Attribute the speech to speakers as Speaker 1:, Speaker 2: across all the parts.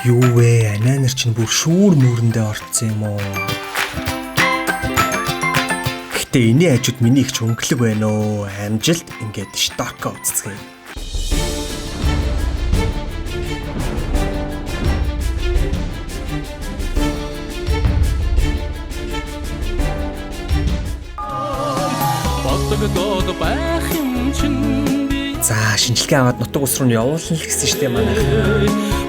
Speaker 1: Юу вэ? Анаа нар чинь бүр шүүр мөрөндөө орцсон юм уу? Гэтэ энэний хажууд миний их ч хөнгөлөг байна өө. Амжилт ингээд шторка үзцгээе.
Speaker 2: Бодогдоод байх юм чинь би
Speaker 1: За шинжилгээ аваад нутаг ус руу нь явуулна л гэсэн штэ манайх.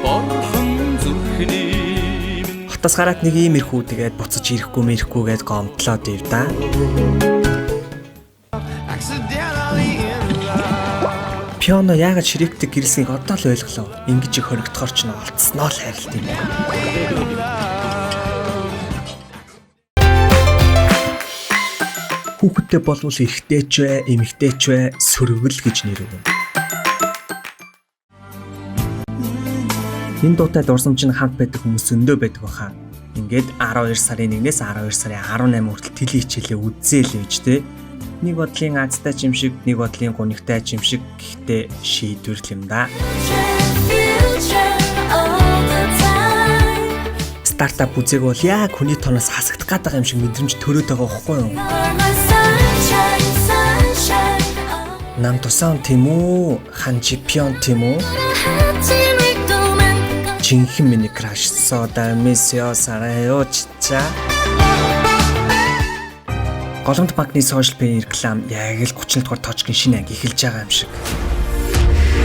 Speaker 2: Борхон зүрхний минь
Speaker 1: Хотоос гараад нэг иймэрхүү тэгээд буцаж ирэхгүй мэрэхгүй гээд гомдлоод ив да. Пиано яагаад ширектэй гэрэлснийг одоо л ойлголоо. Ингэж их хоригдохоор ч н олдсноо л хайрлт юм байна. Хүүхэдтэй болвол эрэгтэй ч бай, эмэгтэй ч бай, сөргөл гэж нэр өгнө. Энэ дуутай дурсамж нь хамт байдаг хүмүүс зөндөө байдаг баха. Ингээд 12 сарын 1-ээс 12 сарын 18 хүртэл теле хичээлээ үзээл гэж те. Нэг бодлын азтай ч юм шиг, нэг бодлын гунигтай ч юм шиг гэхдээ шийдвэр л юм да. Стартап үзег бол яг хүний тоноос хасагдах гээд байгаа юм шиг мэдрэмж төрөөд байгаа байхгүй юу? Нам тусан тийм үү? Хан чемпион тийм үү? Жинхэнэ миний краш сода мисё сарайо чича. Голомт банкны social pay реклам яг л 30 дугаар точкын шинэ анги эхэлж байгаа юм шиг.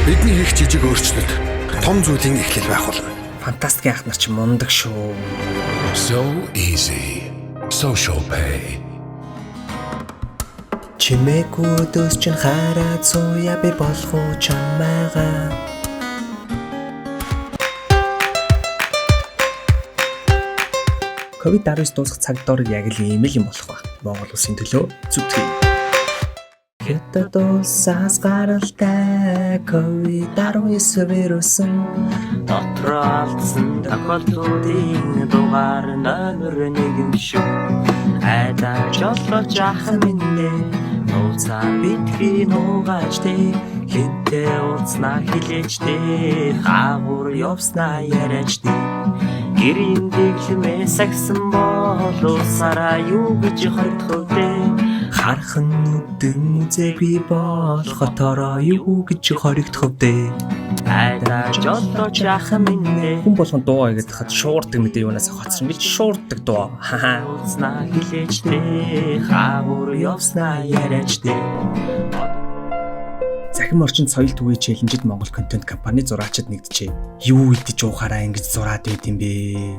Speaker 3: Бидний хийх жижиг өөрчлөлт том зүйлийн эхлэл байх болно.
Speaker 1: Фантастикийн ах нар чи мундаг шүү.
Speaker 4: So easy. Social Pay.
Speaker 1: Чимээгүй өдөөс чинь хараад сууя би болох уу чамайгаа. Ковид-19 дуусах цаг дор яг л ийм л юм болох ба. Монгол улсын төлөө зүтгэе. Хятад улсаас гаралтай Ковид-19 вирусын
Speaker 5: Дотроо алдсан тохиолдлуудын дугаар номер 1 шүү. Айдаа жолооч ах минь ээ, нууцаа битгий нуугаач дээ. Хинтээ уулзнаа хилээч дээ, хаагур явснаа яриач дээ. Гэрийн дэглэмээ сагсан бол улсаараа юу гэж хоригдох вэ?
Speaker 1: Хархан нүдэн үзээгүй бол хотороо юу гэж хоригдох вэ?
Speaker 5: Айдаа жолооч ах минь ээ.
Speaker 1: Хүн болгон дуу хийгээд хад шуурдаг мэдээ юунаас хоцрон гэж шуурдаг дуу. Хахаа.
Speaker 5: Уулзнаа хилээч дээ, хаагур явснаа яриач дээ.
Speaker 1: Захим орчинд соёл түгээн челленжид Монгол контент компани зураачид нэгджээ. Юу идэж уухаараа ингэж зураад байд юм бэ?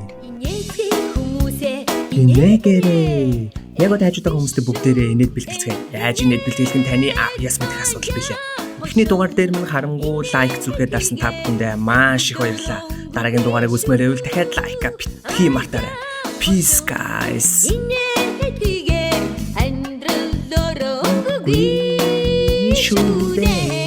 Speaker 1: Инээгээрээ. Яг одоо хажууд байгаа хүмүүстэй бүгдээрээ инээд бэлтгэлцгээе. Яаж инээд бэлтгэлэх нь таны яс мэдэх асуудал билээ. Эхний дугаар дээр минь харангуй лайк зүрхээ дарсан та бүхэндээ маш их баярлалаа. Дараагийн дугаарыг үзмээр байвал дахиад лайка битгий мартаарай. Peace guys.
Speaker 6: Инээдгээ амьдрал өрөөггүй
Speaker 1: Шүү дээ.